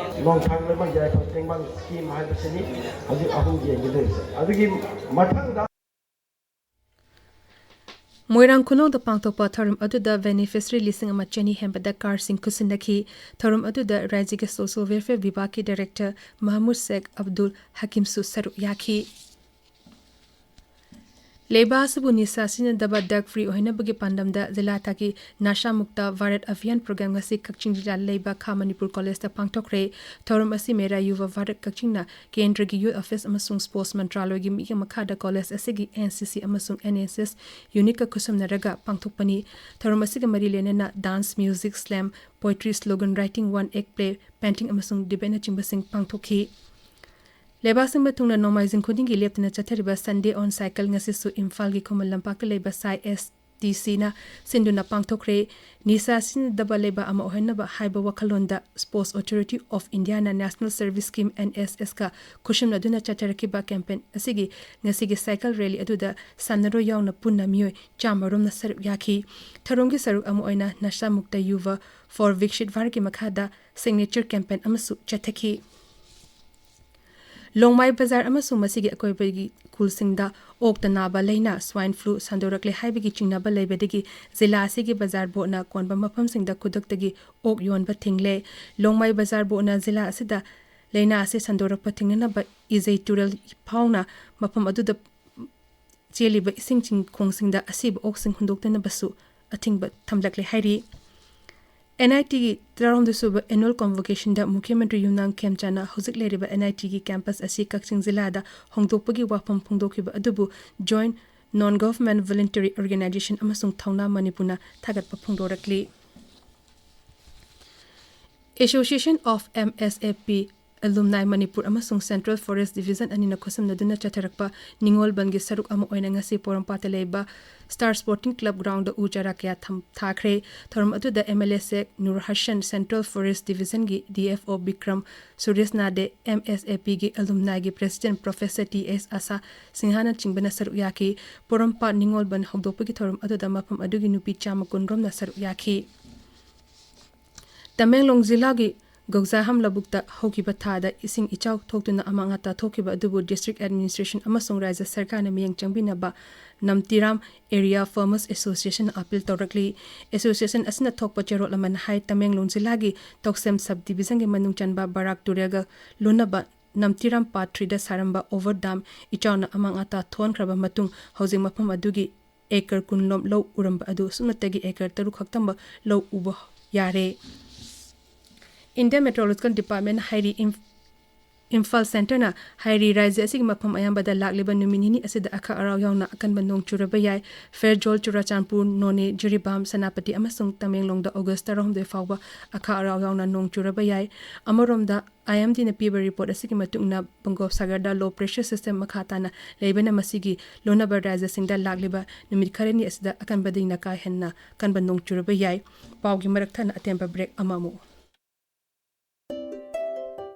ꯅꯣꯡꯊꯥꯡꯂꯩꯃ ꯌꯥꯏꯐ ꯇꯦꯡꯕꯥꯡ scheme ꯍꯥꯏꯕꯁꯤꯅꯤ ꯍꯧꯖꯤꯛ ꯑꯍꯨꯝ ꯌꯦꯡꯒꯗꯧꯔꯤꯕꯁꯦ꯫ ꯑꯗꯨꯒꯤ ꯃꯊꯪꯗ ꯃꯣꯏꯔꯥꯡ ꯈꯨꯅꯧꯗ ꯄꯥꯡꯊꯣꯛꯄ ꯊꯧꯔꯝ ꯑꯗꯨꯗ beneficiary ꯂꯤꯁꯤꯡ ꯑꯃ ꯆꯅꯤ ꯍꯦꯟꯕꯗ card-ꯁꯤꯡ ꯈꯨꯠꯁꯤꯟꯅꯈꯤ꯫ ꯊꯧꯔꯝ ꯑꯗꯨꯗ ꯔꯥꯖ꯭ꯌꯒꯤ Social Welfare ꯕꯤꯚꯥꯒꯀꯤ Director ꯃꯍꯃꯨꯗ ꯁꯦꯈ ꯑꯕꯗꯨꯜ ꯍꯀꯤꯝꯁꯨ ꯁꯔꯨꯛ ꯌꯥꯈꯤ꯫ ꯂꯩꯕꯥꯛ ꯑꯁꯤꯕꯨ ꯅꯤꯁꯥ ꯁꯤꯖꯤꯟꯅꯗꯕ drug free ꯑꯣꯏꯍꯟꯅꯕꯒꯤ ꯄꯥꯟꯗꯝꯗ ꯖꯤꯂꯥ ꯊꯥꯛꯀꯤ ꯅꯥꯁꯥ ꯃꯨꯛꯇ ꯚꯥꯔꯠ ꯑꯚꯤꯌꯥꯟ program ꯉꯁꯤ ꯀꯛꯆꯤꯡ ꯖꯤꯂꯥꯗ ꯂꯩꯕ ꯈꯥ ꯃꯅꯤꯄꯨꯔ ꯀꯣꯂꯦꯖꯇ ꯄꯥꯡꯊꯣꯛꯈ꯭ꯔꯦ꯫ ꯊꯧꯔꯝ ꯑꯁꯤ ꯃꯦꯔꯥ ꯌꯨꯚ ꯚꯥꯔꯠ ꯀꯛꯆꯤꯡꯅ ꯀꯦꯟꯗ꯭ꯔꯒꯤ youth office ꯑꯃꯁꯨꯡ sports ꯃꯟꯇ꯭ꯔꯥꯂꯣꯏꯒꯤ ꯃꯤꯠꯌꯦꯡ ꯃꯈꯥꯗ ꯀꯣꯂꯦꯖ ꯑꯁꯤꯒꯤ N C C ꯑꯃꯁꯨꯡ N S S unitꯀ ꯈꯨꯠꯁꯝꯅꯔꯒ ꯄꯥꯡꯊꯣꯛꯄꯅꯤ꯫ ꯊꯧꯔꯝ ꯑꯁꯤꯒ ꯃꯔꯤ ꯂꯩꯅꯅ dance, music, slam, poetry, slogan writing, one act play, painting ꯑꯃꯁꯨꯡ debateꯅꯆꯤꯡꯕꯁꯤꯡ ꯄꯥꯡꯊꯣꯛꯈꯤ꯫ ꯂꯩꯕꯥꯛ ꯁꯤꯟꯕ ꯊꯨꯡꯅ ꯅꯣꯡꯃꯥꯏꯖꯤꯡ ꯈꯨꯗꯤꯡꯒꯤ ꯂꯦꯞꯇꯅ ꯆꯠꯊꯔꯤꯕ Sunday on Cycle ꯉꯁꯤꯁꯨ ꯏꯝꯐꯥꯜꯒꯤ ꯈꯨꯃꯟ ꯂꯝꯄꯥꯛꯇ ꯂꯩꯕ ꯁꯥꯏ S T Cꯅ ꯁꯤꯟꯗꯨꯅ ꯄꯥꯡꯊꯣꯛꯈ꯭ꯔꯦ꯫ ꯅꯤꯁꯥ ꯁꯤꯖꯤꯟꯅꯗꯕ ꯂꯩꯕꯥꯛ ꯑꯃ ꯑꯣꯏꯍꯟꯅꯕ ꯍꯥꯏꯕ ꯋꯥꯈꯜꯂꯣꯟꯗ Sports Authority of Indiaꯅ National Service Scheme, N S Sꯀ ꯈꯨꯠꯁꯝꯅꯗꯨꯅ ꯆꯠꯊꯔꯛꯈꯤꯕ campaign ꯑꯁꯤꯒꯤ ꯉꯁꯤꯒꯤ cycle rally ꯑꯗꯨꯗ ꯁꯥꯟꯅꯔꯣꯏ ꯌꯥꯎꯅ ꯄꯨꯟꯅ ꯃꯤꯑꯣꯏ ꯆꯥꯝꯃ ꯔꯣꯝꯅ ꯁꯔꯨꯛ ꯌꯥꯈꯤ꯫ ꯊꯧꯔꯝꯒꯤ ꯁꯔꯨꯛ ꯑꯃ ꯑꯣꯏꯅ ꯅꯁꯥꯃꯨꯛꯇ ꯌꯨꯚ for Viksit Bharatꯀꯤ ꯃꯈꯥꯗ signature campaign ꯑꯃꯁꯨ ꯆꯠꯊꯈꯤ꯫ ꯂꯣꯡꯃꯥꯏ ꯕꯖꯥꯔ ꯑꯃꯁꯨꯡ ꯃꯁꯤꯒꯤ ꯑꯀꯣꯏꯕꯒꯤ ꯈꯨꯜꯁꯤꯡꯗ ꯑꯣꯛꯇ ꯅꯥꯕ ꯂꯥꯏꯅꯥ swine flu ꯁꯟꯗꯣꯔꯛꯂꯦ ꯍꯥꯏꯕꯒꯤ ꯆꯤꯡꯅꯕ ꯂꯩꯕꯗꯒꯤ ꯖꯤꯂꯥ ꯑꯁꯤꯒꯤ ꯕꯖꯥꯔ ꯕꯣꯔꯗꯅ ꯀꯣꯟꯕ ꯃꯐꯝꯁꯤꯡꯗ ꯈꯨꯗꯛꯇꯒꯤ ꯑꯣꯛ ꯌꯣꯟꯕ ꯊꯤꯡꯂꯦ꯫ ꯂꯣꯡꯃꯥꯏ ꯕꯖꯥꯔ ꯕꯣꯔꯗꯅ ꯖꯤꯂꯥ ꯑꯁꯤꯗ ꯂꯥꯏꯅꯥ ꯑꯁꯤ ꯁꯟꯗꯣꯔꯛꯄ ꯊꯤꯡꯅꯅꯕ ꯏꯖꯩ ꯇꯨꯔꯦꯜ ꯐꯥꯎꯅ ꯃꯐꯝ ꯑꯗꯨꯗ ꯆꯦꯜꯂꯤꯕ ꯏꯁꯤꯡ ꯆꯤꯡꯈꯣꯡꯁꯤꯡꯗ ꯑꯁꯤꯕ ꯑꯣꯛꯁꯤꯡ ꯍꯨꯟꯗꯣꯛꯇꯅꯕꯁꯨ ꯑꯊꯤꯡꯕ ꯊꯝꯂꯛꯂꯦ ꯍꯥꯏꯔꯤ꯫ N I Tꯒꯤ ꯇꯔꯥꯍꯨꯝꯗꯣꯏ ꯁꯨꯕ annual convocationꯗ ꯃꯨꯈ꯭ꯌ ꯃꯟꯇ꯭ꯔꯤ ꯌꯨꯝꯅꯥꯝ ꯈꯦꯝꯆꯥꯟꯅ ꯍꯧꯖꯤꯛ ꯂꯩꯔꯤꯕ N I Tꯒꯤ campus ꯑꯁꯤ ꯀꯛꯆꯤꯡ ꯖꯤꯂꯥꯗ ꯍꯣꯡꯗꯣꯛꯄꯒꯤ ꯋꯥꯐꯝ ꯐꯣꯡꯗꯣꯛꯈꯤꯕ ꯑꯗꯨꯕꯨ Joint Non-Government Voluntary Organization ꯑꯃꯁꯨꯡ ꯊꯧꯅꯥ ꯃꯅꯤꯄꯨꯔꯅ ꯊꯥꯒꯠꯄ ꯐꯣꯡꯗꯣꯔꯛꯂꯤ꯫ Association of M S A P Alumni Manipur ꯑꯃꯁꯨꯡ Central Forest Division ꯑꯅꯤꯅ ꯈꯨꯠꯁꯝꯅꯗꯨꯅ ꯆꯠꯊꯔꯛꯄ ꯅꯤꯉꯣꯜ ꯕꯟꯒꯤ ꯁꯔꯨꯛ ꯑꯃ ꯑꯣꯏꯅ ꯉꯁꯤ ꯄꯣꯔꯣꯝꯄꯥꯠꯇ ꯂꯩꯕ Star Sporting Club groundꯗ ꯎ ꯆꯥꯔꯥ ꯀꯌꯥ ꯊꯝ-, ꯊꯥꯈ꯭ꯔꯦ꯫ ꯊꯧꯔꯝ ꯑꯗꯨꯗ M L A Sheikh Nur Hasan, Central Forest Divisionꯒꯤ D F O Bikram, Suresh ꯅꯥꯗꯦ, M S A Pꯒꯤ alumniꯒꯤ president Professor T S ꯑꯁꯥ ꯁꯤꯡꯍꯥꯅꯆꯤꯡꯕꯅ ꯁꯔꯨꯛ ꯌꯥꯈꯤ꯫ ꯄꯣꯔꯣꯝꯄꯥꯠ ꯅꯤꯉꯣꯜ ꯕꯟ ꯍꯧꯗꯣꯛꯄꯒꯤ ꯊꯧꯔꯝ ꯑꯗꯨꯗ ꯃꯐꯝ ꯑꯗꯨꯒꯤ ꯅꯨꯄꯤ ꯆꯥꯝꯃ ꯀꯨꯟ ꯔꯣꯝꯅ ꯁꯔꯨꯛ ꯌꯥꯈꯤ꯫ ꯇꯃꯦꯡꯂꯣꯡ ꯖꯤꯂꯥꯒꯤ ꯒꯧꯖꯥꯍꯝ ꯂꯧꯕꯨꯛꯇ ꯍꯧꯈꯤꯕ ꯊꯥꯗ ꯏꯁꯤꯡ ꯏꯆꯥꯎ ꯊꯣꯛꯇꯨꯅ ꯑꯃꯥꯡ ꯑꯇꯥ ꯊꯣꯛꯈꯤꯕ ꯑꯗꯨꯕꯨ district administration ꯑꯃꯁꯨꯡ ꯔꯥꯖ꯭ꯌ ꯁꯔꯀꯥꯔꯅ ꯃꯤꯠꯌꯦꯡ ꯆꯪꯕꯤꯅꯕ ꯅꯝꯇꯤꯔꯥꯝ Area Farmers Associationꯅ appeal ꯇꯧꯔꯛꯂꯤ꯫ Association ꯑꯁꯤꯅ ꯊꯣꯛꯄ ꯆꯦꯔꯣꯜ ꯑꯃꯅ ꯍꯥꯏ, ꯇꯃꯦꯡꯂꯣꯡ ꯖꯤꯂꯥꯒꯤ ꯇꯧꯁꯦꯝ sub divisionꯒꯤ ꯃꯅꯨꯡ ꯆꯟꯕ ꯕꯔꯥꯛ ꯇꯨꯔꯦꯜꯒ ꯂꯣꯟꯅꯕ ꯅꯝꯇꯤꯔꯥꯝ ꯄꯥꯠ ꯊ꯭ꯔꯤꯗ ꯁꯥꯔꯝꯕ ꯑꯣꯚꯔ ꯗꯥꯝ ꯏꯆꯥꯎꯅ ꯑꯃꯥꯡ ꯑꯇꯥ ꯊꯣꯛꯍꯟꯈ꯭ꯔꯕ ꯃꯇꯨꯡ ꯍꯧꯖꯤꯛ ꯃꯐꯝ ꯑꯗꯨꯒꯤ ꯑꯦꯀꯔ ꯀꯨꯟ ꯂꯣꯝ ꯂꯧ ꯎꯔꯝꯕ ꯑꯗꯨ ꯁꯨꯞꯅꯇꯒꯤ ꯑꯦꯀꯔ ꯇꯔꯨꯛ ꯈꯛꯇꯃꯛ ꯂꯧ ꯎꯕ ꯌꯥꯔꯦ꯫ Indian Meteorological Department ꯍꯥꯏꯔꯤ, ꯏꯝ-, ꯏꯝꯐꯥꯜ ꯁꯦꯟꯇꯔꯅ ꯍꯥꯏꯔꯤ, ꯔꯥꯖ꯭ꯌ ꯑꯁꯤꯒꯤ ꯃꯐꯝ ꯑꯌꯥꯝꯕꯗ ꯂꯥꯛꯂꯤꯕ ꯅꯨꯃꯤꯠ ꯅꯤꯅꯤ ꯑꯁꯤꯗ ꯑꯈꯥꯛ ꯑꯔꯥꯎ ꯌꯥꯎꯅ ꯑꯀꯟꯕ ꯅꯣꯡ ꯆꯨꯔꯕ ꯌꯥꯏ꯫ ꯐꯦꯔꯖꯣꯜ, ꯆꯨꯔꯥꯆꯥꯟꯄꯨꯔ, ꯅꯣꯅꯦ, ꯖꯤꯔꯤꯕꯥꯝ, ꯁꯦꯅꯥꯄꯇꯤ ꯑꯃꯁꯨꯡ ꯇꯃꯦꯡꯂꯣꯡꯗ ꯑꯣꯒꯁ ꯇꯔꯥꯍꯨꯝꯗꯣꯏ ꯐꯥꯎꯕ ꯑꯈꯥꯛ ꯑꯔꯥꯎ ꯌꯥꯎꯅ ꯅꯣꯡ ꯆꯨꯔꯕ ꯌꯥꯏ꯫ ꯑꯃꯔꯣꯝꯗ, IMDꯅ ꯄꯤꯕ ꯔꯤꯄꯣꯔꯠ ꯑꯁꯤꯒꯤ ꯃꯇꯨꯡ ꯏꯟꯅ, ꯕꯪꯒꯣꯞꯁꯥꯒꯔꯗ ꯂꯣ ꯄ꯭ꯔꯦꯁꯔ ꯁꯤꯁꯇꯦꯝ ꯃꯈꯥ ꯇꯥꯅ ꯂꯩꯕꯅ ꯃꯁꯤꯒꯤ ꯂꯣꯟꯅꯕ ꯔꯥꯖ꯭ꯌꯁꯤꯡꯗ ꯂꯥꯛꯂꯤꯕ ꯅꯨꯃꯤꯠ ꯈꯔꯅꯤ ꯑꯁꯤꯗ ꯑꯀꯟꯕꯗꯒꯤꯅ ꯀꯥ ꯍꯦꯟꯅ ꯀꯟꯕ ꯅꯣꯡ ꯆꯨꯔꯕ ꯌꯥꯏ꯫ ꯄꯥꯎꯒꯤ ꯃꯔꯛ ꯊꯠꯅ ꯑꯇꯦꯟꯕ ꯕ꯭ꯔꯦꯛ ꯑꯃ ꯑꯃꯨꯛ꯫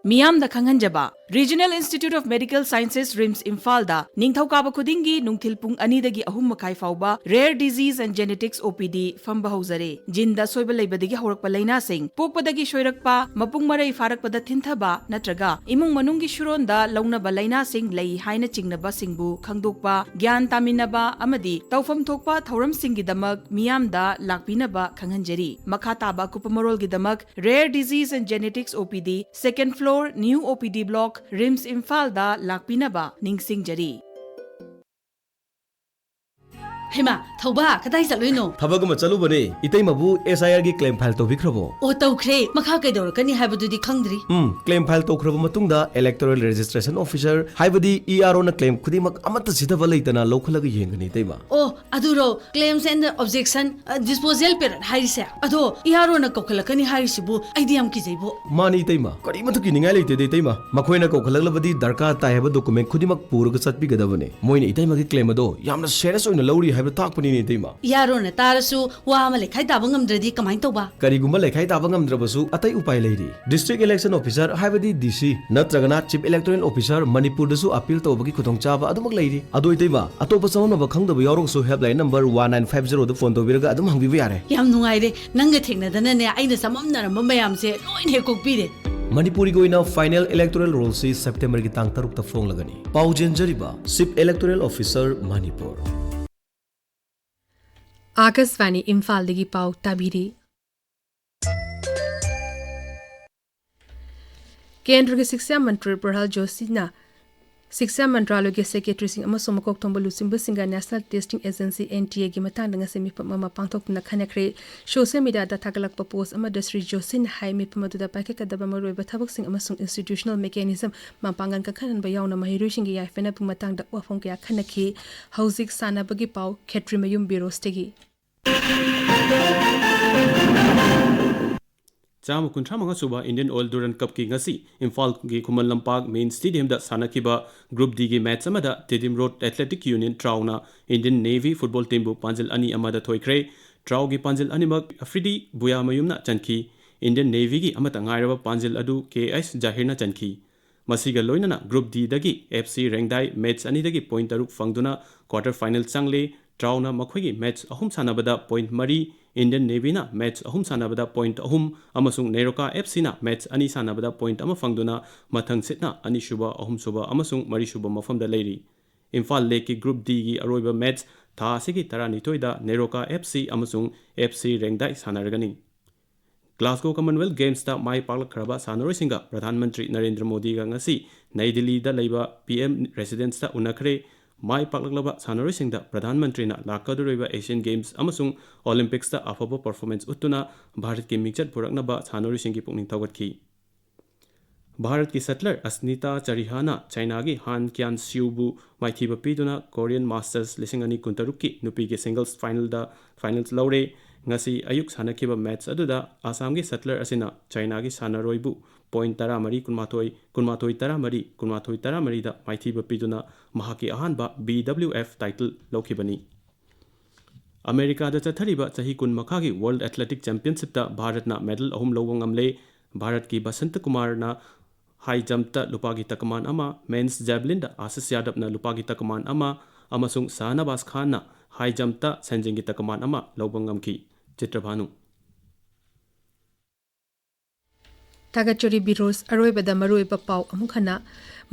ꯃꯤꯌꯥꯝꯗ ꯈꯪꯍꯟꯖꯕ, Regional Institute of Medical Sciences, RIMS ꯏꯝꯐꯥꯜꯗ ꯅꯤꯡꯊꯧꯀꯥꯕ ꯈꯨꯗꯤꯡꯒꯤ ꯅꯨꯡꯊꯤꯜ ꯄꯨꯡ ꯑꯅꯤꯗꯒꯤ ꯑꯍꯨꯝ ꯃꯈꯥꯏ ꯐꯥꯎꯕ Rare Disease and Genetics OPD ꯐꯝꯕ ꯍꯧꯖꯔꯦ꯫ ꯖꯤꯟꯗ ꯑꯁꯣꯏꯕ ꯂꯩꯕꯗꯒꯤ ꯍꯧꯔꯛꯄ ꯂꯥꯏꯅꯥꯁꯤꯡ, ꯄꯣꯛꯄꯗꯒꯤ ꯁꯣꯏꯔꯛꯄ, ꯃꯄꯨꯡ ꯃꯔꯩ ꯐꯥꯔꯛꯄꯗ ꯊꯤꯟꯊꯕ ꯅꯠꯇ꯭ꯔꯒ ꯏꯃꯨꯡ ꯃꯅꯨꯡꯒꯤ ꯁꯨꯔꯣꯟꯗ ꯂꯧꯅꯕ ꯂꯥꯏꯅꯥꯁꯤꯡ ꯂꯩ ꯍꯥꯏꯅ ꯆꯤꯡꯅꯕꯁꯤꯡꯕꯨ ꯈꯪꯗꯣꯛꯄ, ꯒ꯭ꯌꯥꯟ ꯇꯥꯃꯤꯟꯅꯕ ꯑꯃꯗꯤ ꯇꯧꯐꯝ ꯊꯣꯛꯄ ꯊꯧꯔꯝꯁꯤꯡꯒꯤꯗꯃꯛ ꯃꯤꯌꯥꯝꯗ ꯂꯥꯛꯄꯤꯅꯕ ꯈꯪꯍꯟꯖꯔꯤ꯫ ꯃꯈꯥ ꯇꯥꯕ ꯑꯀꯨꯞꯄ ꯃꯔꯣꯜꯒꯤꯗꯃꯛ Rare Disease and Genetics OPD, second floor, new OPD block, RIMS ꯏꯝꯐꯥꯜꯗ ꯂꯥꯛꯄꯤꯅꯕ ꯅꯤꯡꯁꯤꯡꯖꯔꯤ꯫ ꯍꯩꯃꯥ, ꯊꯧꯕꯥ, ꯀꯗꯥꯏ ꯆꯠꯂꯨꯏꯅꯣ? ꯊꯕꯛ ꯑꯃ ꯆꯠꯂꯨꯕꯅꯦ꯫ ꯏꯇꯩꯃꯕꯨ SIRꯒꯤ claim file ꯇꯧꯕꯤꯈ꯭ꯔꯕꯣ? ꯑꯣ, ꯇꯧꯈ꯭ꯔꯦ꯫ ꯃꯈꯥ ꯀꯩꯗꯧꯔꯛꯀꯅꯤ ꯍꯥꯏꯕꯗꯨꯗꯤ ꯈꯪꯗ꯭ꯔꯤ꯫ ꯎꯝ, claim file ꯇꯧꯈ꯭ꯔꯕ ꯃꯇꯨꯡꯗ electoral registration officer, ꯍꯥꯏꯕꯗꯤ EROꯅ claim ꯈꯨꯗꯤꯡꯃꯛ ꯑꯃꯠꯇ ꯁꯤꯊꯕ ꯂꯩꯇꯅ ꯂꯧꯈꯠꯂꯒ ꯌꯦꯡꯒꯅꯤ, ꯏꯇꯩꯃ꯫ ꯑꯣ, ꯑꯗꯨꯔꯣ, claims and objection, ꯑ, disposal period ꯍꯥꯏꯔꯤꯁꯦ? ꯑꯗꯣ EROꯅ ꯀꯧꯈꯠꯂꯛꯀꯅꯤ ꯍꯥꯏꯔꯤꯁꯤꯕꯨ ꯑꯩꯗꯤ ꯌꯥꯝ ꯀꯤꯖꯩꯕꯣ꯫ ꯃꯥꯅꯤ, ꯏꯇꯩꯃ꯫ ꯀꯔꯤꯃꯠꯇ ꯀꯤꯅꯤꯡꯉꯥꯏ ꯂꯩꯇꯦꯗ, ꯏꯇꯩꯃ꯫ ꯃꯈꯣꯏꯅ ꯀꯧꯈꯠꯂꯛꯂꯕꯗꯤ ꯗꯔꯀꯥꯔ ꯇꯥꯏ ꯍꯥꯏꯕ document ꯈꯨꯗꯤꯡꯃꯛ ꯄꯨꯔꯒ ꯆꯠꯄꯤꯒꯗꯕꯅꯤ꯫ ꯃꯣꯏꯅ ꯏꯇꯩꯃꯒꯤ claim ꯑꯗꯣ ꯌꯥꯝꯅ serious ꯑꯣꯏꯅ ꯂꯧꯔꯤ ꯍꯥꯏꯕ ꯇꯥꯛꯄꯅꯤꯅꯦ, ꯏꯇꯩꯃ꯫ EROꯅ ꯇꯥꯔꯁꯨ ꯋꯥ ꯑꯃ ꯂꯩꯈꯥꯏ ꯇꯥꯕ ꯉꯝꯗ꯭ꯔꯗꯤ ꯀꯃꯥꯏꯅ ꯇꯧꯕ? ꯀꯔꯤꯒꯨꯝꯕ ꯂꯩꯈꯥꯏ ꯇꯥꯕ ꯉꯝꯗ꯭ꯔꯕꯁꯨ ꯑꯇꯩ ꯎꯄꯥꯏ ꯂꯩꯔꯤ꯫ District Election Officer, ꯍꯥꯏꯕꯗꯤ DC, ꯅꯠꯇ꯭ꯔꯒꯅ Chief Electoral Officer, ꯃꯅꯤꯄꯨꯔꯗꯁꯨ appeal ꯇꯧꯕꯒꯤ ꯈꯨꯗꯣꯡꯆꯥꯕ ꯑꯗꯨꯃꯛ ꯂꯩꯔꯤ꯫ ꯑꯗꯣ ꯏꯇꯩꯃ, ꯑꯇꯣꯞꯄ ꯆꯃꯝꯅꯕ ꯈꯪꯗꯕ ꯌꯥꯎꯔꯒꯁꯨ helpline number one nine five zeroꯗ phone ꯇꯧꯕꯤꯔꯒ ꯑꯗꯨꯝ ꯍꯪꯕꯤꯕ ꯌꯥꯔꯦ꯫ ꯌꯥꯝ ꯅꯨꯡꯉꯥꯏꯔꯦ, ꯅꯪꯒ ꯊꯦꯡꯅꯗꯅꯅꯦ ꯑꯩꯅ ꯆꯃꯝꯅꯔꯝꯕ ꯃꯌꯥꯝꯁꯦ ꯂꯣꯏꯅ ꯍꯦꯛ ꯀꯣꯛꯄꯤꯔꯦ꯫ ꯃꯅꯤꯄꯨꯔꯒꯤ ꯑꯣꯏꯅ final electoral rollꯁꯤ Septemberꯒꯤ ꯇꯥꯡ ꯇꯔꯨꯛꯇ ꯐꯣꯡꯂꯒꯅꯤ꯫ ꯄꯥꯎ ꯆꯦꯟꯖꯔꯤꯕ Chief Electoral Officer, ꯃꯅꯤꯄꯨꯔ꯫ ꯑꯥꯀꯥꯁꯕꯥꯅꯤ ꯏꯝꯐꯥꯜꯗꯒꯤ ꯄꯥꯎ ꯇꯥꯕꯤꯔꯤ꯫ ꯀꯦꯟꯗ꯭ꯔꯒꯤ ꯁꯤꯛꯁꯥ ꯃꯟꯇ꯭ꯔꯤ ꯄ꯭ꯔꯍꯜ ꯖꯣꯁꯤꯅ ꯁꯤꯛꯁꯥ ꯃꯟꯇ꯭ꯔꯥꯂꯣꯏꯒꯤ ꯁꯦꯀ꯭ꯔꯦꯇꯔꯤꯁꯤꯡ ꯑꯃꯁꯨꯡ ꯃꯀꯣꯛ ꯊꯣꯡꯕ ꯂꯨꯆꯤꯡꯕꯁꯤꯡꯒ national testing agency, N T ꯑꯦꯒꯤ ꯃꯇꯥꯡꯗ ꯉꯁꯤ ꯃꯤꯐꯝ ꯑꯃ ꯄꯥꯡꯊꯣꯛꯇꯨꯅ ꯈꯟꯅꯈ꯭ꯔꯦ꯫ ꯁꯣꯁꯤꯌꯦꯜ ꯃꯤꯗꯤꯌꯥꯗ ꯊꯥꯒꯠꯂꯛꯄ ꯄꯣꯁ ꯑꯃꯗ ꯁ꯭ꯔꯤ ꯖꯣꯁꯤꯅ ꯍꯥꯏ, ꯃꯤꯐꯝ ꯑꯗꯨꯗ ꯄꯥꯏꯈꯠꯀꯗꯕ ꯃꯔꯨꯑꯣꯏꯕ ꯊꯕꯛꯁꯤꯡ ꯑꯃꯁꯨꯡ ꯏꯟꯁꯇꯤꯇ꯭ꯌꯨꯁꯅꯦꯜ ꯃꯦꯀꯥꯅꯤꯖꯝ, ꯃꯄꯥꯡꯒꯜ ꯀꯟꯈꯠꯍꯟꯕ ꯌꯥꯎꯅ ꯃꯍꯩꯔꯣꯏꯁꯤꯡꯒꯤ ꯌꯥꯏꯐꯅꯕꯒꯤ ꯃꯇꯥꯡꯗ ꯋꯥꯐꯝ ꯀꯌꯥ ꯈꯟꯅꯈꯤ꯫ ꯍꯧꯖꯤꯛ ꯁꯥꯟꯅꯕꯒꯤ ꯄꯥꯎ, ꯈꯦꯇ꯭ꯔꯤꯃꯌꯨꯝ ꯕꯤꯔꯣꯁꯇꯒꯤ꯫ ꯆꯥꯝꯃ ꯀꯨꯟꯊ꯭ꯔꯥ ꯃꯉꯥ ꯁꯨꯕ Indian Oil Durand Cupꯀꯤ ꯉꯁꯤ ꯏꯝꯐꯥꯜꯒꯤ ꯈꯨꯃꯟ ꯂꯝꯄꯥꯛ ꯃꯦꯟ ꯁ꯭ꯇꯦꯗꯤꯌꯝꯗ ꯁꯥꯟꯅꯈꯤꯕ Group Dꯒꯤ ꯃꯦꯆ ꯑꯃꯗ ꯇꯤꯗꯤꯝ ꯔꯣꯗ ꯑꯦꯊꯂꯦꯇꯤꯛ ꯌꯨꯅꯤꯌꯟ, ꯇ꯭ꯔꯥꯎꯅ Indian Navy ꯐꯨꯠꯕꯣꯜ ꯇꯤꯝꯕꯨ ꯄꯥꯟꯖꯤꯜ ꯑꯅꯤ ꯑꯃꯗ ꯊꯣꯏꯈ꯭ꯔꯦ꯫ ꯇ꯭ꯔꯥꯎꯒꯤ ꯄꯥꯟꯖꯤꯜ ꯑꯅꯤꯃꯛ ꯑꯐ꯭ꯔꯤꯗꯤ ꯕꯨꯌꯥꯃꯌꯨꯝꯅ ꯆꯟꯈꯤ꯫ Indian Navyꯒꯤ ꯑꯃꯠꯇ ꯉꯥꯏꯔꯕ ꯄꯥꯟꯖꯤꯜ ꯑꯗꯨ ꯀꯦ ꯑꯩꯆ ꯖꯍꯤꯔꯅ ꯆꯟꯈꯤ꯫ ꯃꯁꯤꯒ ꯂꯣꯏꯅꯅ Group Dꯗꯒꯤ ꯑꯦꯐ ꯁꯤ ꯔꯦꯡꯗꯥꯏ ꯃꯦꯆ ꯑꯅꯤꯗꯒꯤ ꯄꯣꯏꯟ ꯇꯔꯨꯛ ꯐꯪꯗꯨꯅ ꯀ꯭ꯋꯥꯇꯔ ꯐꯥꯏꯅꯦꯜ ꯆꯪꯂꯦ꯫ ꯇ꯭ꯔꯥꯎꯅ ꯃꯈꯣꯏꯒꯤ ꯃꯦꯆ ꯑꯍꯨꯝ ꯁꯥꯟꯅꯕꯗ ꯄꯣꯏꯟ ꯃꯔꯤ, Indian Navyꯅ ꯃꯦꯆ ꯑꯍꯨꯝ ꯁꯥꯟꯅꯕꯗ ꯄꯣꯏꯟ ꯑꯍꯨꯝ ꯑꯃꯁꯨꯡ ꯅꯦꯔꯣꯀꯥ ꯑꯦꯐ ꯁꯤꯅ ꯃꯦꯆ ꯑꯅꯤ ꯁꯥꯟꯅꯕꯗ ꯄꯣꯏꯟ ꯑꯃ ꯐꯪꯗꯨꯅ ꯃꯊꯪ ꯁꯤꯠꯅ ꯑꯅꯤꯁꯨꯕ, ꯑꯍꯨꯝꯁꯨꯕ ꯑꯃꯁꯨꯡ ꯃꯔꯤꯁꯨꯕ ꯃꯐꯝꯗ ꯂꯩꯔꯤ꯫ ꯏꯝꯐꯥꯜ ꯂꯦꯛꯀꯤ Group Dꯒꯤ ꯑꯔꯣꯏꯕ ꯃꯦꯆ ꯊꯥ ꯑꯁꯤꯒꯤ ꯇꯔꯥꯅꯤꯊꯣꯏꯗ ꯅꯦꯔꯣꯀꯥ ꯑꯦꯐ ꯁꯤ ꯑꯃꯁꯨꯡ ꯑꯦꯐ ꯁꯤ ꯔꯦꯡꯗꯥꯏ ꯁꯥꯟꯅꯔꯒꯅꯤ꯫ Glasgow Commonwealth Gamesꯇ ꯃꯥꯏ ꯄꯥꯛꯂꯛꯈ꯭ꯔꯕ ꯁꯥꯟꯅꯔꯣꯏꯁꯤꯡꯒ ꯄ꯭ꯔꯙꯥꯟ ꯃꯟꯇ꯭ꯔꯤ ꯅꯔꯦꯟꯗ꯭ꯔ ꯃꯣꯗꯤꯒ ꯉꯁꯤ ꯅꯩ ꯗꯤꯜꯂꯤꯗ ꯂꯩꯕ ꯄꯤ ꯑꯦꯝ ꯔꯦꯁꯤꯗꯦꯟꯁꯇ ꯎꯅꯈ꯭ꯔꯦ꯫ ꯃꯥꯏ ꯄꯥꯛꯂꯛꯂꯕ ꯁꯥꯟꯅꯔꯣꯏꯁꯤꯡꯗ ꯄ꯭ꯔꯙꯥꯟ ꯃꯟꯇ꯭ꯔꯤꯅ ꯂꯥꯛꯀꯗꯧꯔꯤꯕ ꯑꯦꯁꯤꯌꯟ ꯒꯦꯝꯁ ꯑꯃꯁꯨꯡ ꯑꯣꯂꯤꯝꯄꯤꯛꯁꯇ ꯑꯐꯕ ꯄꯔꯐꯣꯔꯃꯦꯟꯁ ꯎꯠꯇꯨꯅ ꯚꯥꯔꯠꯀꯤ ꯃꯤꯡꯆꯠ ꯄꯨꯔꯛꯅꯕ ꯁꯥꯟꯅꯔꯣꯏꯁꯤꯡꯒꯤ ꯄꯨꯛꯅꯤꯡ ꯊꯧꯒꯠꯈꯤ꯫ ꯚꯥꯔꯠꯀꯤ ꯁꯠꯂꯔ ꯑꯁꯅꯤꯇꯥ ꯆꯔꯤꯍꯥꯅ ꯆꯥꯏꯅꯥꯒꯤ ꯍꯥꯟ ꯀ꯭ꯌꯥꯟ ꯁꯤꯎꯕꯨ ꯃꯥꯏꯊꯤꯕ ꯄꯤꯗꯨꯅ ꯀꯣꯔꯤꯌꯟ ꯃꯥꯁꯇꯔꯁ ꯂꯤꯁꯤꯡ ꯑꯅꯤ ꯀꯨꯟꯇꯔꯨꯛꯀꯤ ꯅꯨꯄꯤꯒꯤ ꯁꯤꯡꯒꯜꯁ ꯐꯥꯏꯅꯦꯜꯗ, ꯐꯥꯏꯅꯦꯜꯁ ꯂꯧꯔꯦ꯫ ꯉꯁꯤ ꯑꯌꯨꯛ ꯁꯥꯟꯅꯈꯤꯕ ꯃꯦꯆ ꯑꯗꯨꯗ ꯑꯁꯥꯝꯒꯤ ꯁꯠꯂꯔ ꯑꯁꯤꯅ ꯆꯥꯏꯅꯥꯒꯤ ꯁꯥꯟꯅꯔꯣꯏꯕꯨ ꯄꯣꯏꯟ ꯇꯔꯥꯃꯔꯤ, ꯀꯨꯟꯃꯥꯊꯣꯏ, ꯀꯨꯟꯃꯥꯊꯣꯏ, ꯇꯔꯥꯃꯔꯤ, ꯀꯨꯟꯃꯥꯊꯣꯏ, ꯇꯔꯥꯃꯔꯤꯗ ꯃꯥꯏꯊꯤꯕ ꯄꯤꯗꯨꯅ ꯃꯍꯥꯛꯀꯤ ꯑꯍꯥꯟꯕ ꯕꯤ ꯗꯕ꯭ꯂꯤꯎ ꯑꯦꯐ ꯇꯥꯏꯇꯜ ꯂꯧꯈꯤꯕꯅꯤ꯫ ꯑꯃꯦꯔꯤꯀꯥꯗ ꯆꯠꯊꯔꯤꯕ ꯆꯍꯤ ꯀꯨꯟ ꯃꯈꯥꯒꯤ ꯋꯥꯔꯜꯗ ꯑꯦꯊꯂꯦꯇꯤꯛ ꯆꯦꯝꯄꯤꯌꯟꯁꯤꯞꯇ ꯚꯥꯔꯠꯅ ꯃꯦꯗꯜ ꯑꯍꯨꯝ ꯂꯧꯕ ꯉꯝꯂꯦ꯫ ꯚꯥꯔꯠꯀꯤ ꯕꯁꯟꯇ ꯀꯨꯃꯥꯔꯅ ꯍꯥꯏ ꯖꯝꯞꯇ ꯂꯨꯄꯥꯒꯤ ꯇꯀꯃꯥꯟ ꯑꯃ, ꯃꯦꯟꯁ ꯖꯦꯕꯂꯤꯟꯗ ꯑꯥꯁꯤꯁ ꯌꯥꯗꯕꯅ ꯂꯨꯄꯥꯒꯤ ꯇꯀꯃꯥꯟ ꯑꯃ ꯑꯃꯁꯨꯡ ꯁꯥꯍꯅꯕꯥꯖ ꯈꯥꯟꯅ ꯍꯥꯏ ꯖꯝꯞꯇ ꯁꯦꯟꯖꯦꯡꯒꯤ ꯇꯀꯃꯥꯟ ꯑꯃ ꯂꯧꯕ ꯉꯝꯈꯤ꯫ ꯆꯤꯇ꯭ꯔꯚꯥꯅꯨ꯫ ꯊꯥꯒꯠꯆꯔꯤ ꯕꯤꯔꯣꯁ꯫ ꯑꯔꯣꯏꯕꯗ ꯃꯔꯨꯑꯣꯏꯕ ꯄꯥꯎ ꯑꯃꯨꯛ ꯍꯟꯅ꯫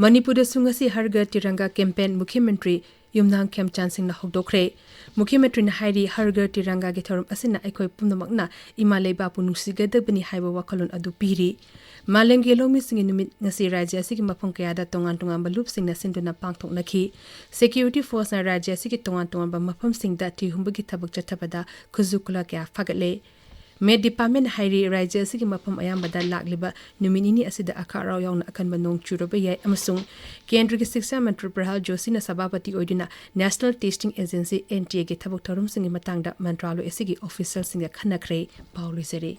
ꯃꯅꯤꯄꯨꯔꯗꯁꯨ ꯉꯁꯤ ꯍꯔ ꯘꯔ ꯇꯤꯔꯪꯒꯥ ꯀꯦꯝꯄꯦꯟ ꯃꯨꯈ꯭ꯌ ꯃꯟꯇ꯭ꯔꯤ ꯌꯨꯝꯅꯥꯝ ꯈꯦꯝꯆꯥꯟ ꯁꯤꯡꯅ ꯍꯧꯗꯣꯛꯈ꯭ꯔꯦ꯫ ꯃꯨꯈ꯭ꯌ ꯃꯟꯇ꯭ꯔꯤꯅ ꯍꯥꯏꯔꯤ, ꯍꯔ ꯘꯔ ꯇꯤꯔꯪꯒꯥꯒꯤ ꯊꯧꯔꯝ ꯑꯁꯤꯅ ꯑꯩꯈꯣꯏ ꯄꯨꯝꯅꯃꯛꯅ ꯏꯃꯥ ꯂꯩꯕꯥꯛꯄꯨ ꯅꯨꯡꯁꯤꯒꯗꯕꯅꯤ ꯍꯥꯏꯕ ꯋꯥꯈꯜꯂꯣꯟ ꯑꯗꯨ ꯄꯤꯔꯤ꯫ ꯃꯥꯂꯦꯝꯒꯤ ꯂꯧꯃꯤꯁꯤꯡꯒꯤ ꯅꯨꯃꯤꯠ ꯉꯁꯤ ꯔꯥꯖ꯭ꯌ ꯑꯁꯤꯒꯤ ꯃꯐꯝ ꯀꯌꯥꯗ ꯇꯣꯉꯥꯟ ꯇꯣꯉꯥꯟꯕ ꯂꯨꯞꯁꯤꯡꯅ ꯁꯤꯟꯗꯨꯅ ꯄꯥꯡꯊꯣꯛꯅꯈꯤ꯫ Security Forceꯅ ꯔꯥꯖ꯭ꯌ ꯑꯁꯤꯒꯤ ꯇꯣꯉꯥꯟ ꯇꯣꯉꯥꯟꯕ ꯃꯐꯝꯁꯤꯡꯗ ꯊꯤꯍꯨꯝꯕꯒꯤ ꯊꯕꯛ ꯆꯠꯊꯕꯗ ꯈꯨꯠꯁꯨ ꯈꯨꯠꯂꯥꯏ ꯀꯌꯥ ꯐꯥꯒꯠꯂꯦ꯫ Met Department ꯍꯥꯏꯔꯤ, ꯔꯥꯖ꯭ꯌ ꯑꯁꯤꯒꯤ ꯃꯐꯝ ꯑꯌꯥꯝꯕꯗ ꯂꯥꯛꯂꯤꯕ ꯅꯨꯃꯤꯠ ꯅꯤꯅꯤ ꯑꯁꯤꯗ ꯑꯈꯥꯛ ꯑꯔꯥꯎ ꯌꯥꯎꯅ ꯑꯀꯟꯕ ꯅꯣꯡ ꯆꯨꯔꯕ ꯌꯥꯏ ꯑꯃꯁꯨꯡ ꯀꯦꯟꯗ꯭ꯔꯒꯤ ꯁꯤꯛꯁꯥ ꯃꯟꯇ꯭ꯔꯤ ꯄ꯭ꯔꯍꯥꯜ ꯖꯣꯁꯤꯅ ꯁꯚꯥꯄꯇꯤ ꯑꯣꯏꯗꯨꯅ National Testing Agency, NTAꯒꯤ ꯊꯕꯛ ꯊꯧꯔꯝꯁꯤꯡꯒꯤ ꯃꯇꯥꯡꯗ ꯃꯟꯇ꯭ꯔꯥꯂꯣꯏ ꯑꯁꯤꯒꯤ ꯑꯣꯐꯤꯁꯤꯌꯦꯜꯁꯤꯡꯒ ꯈꯟꯅꯈ꯭ꯔꯦ꯫ ꯄꯥꯎ ꯂꯣꯏꯖꯔꯦ꯫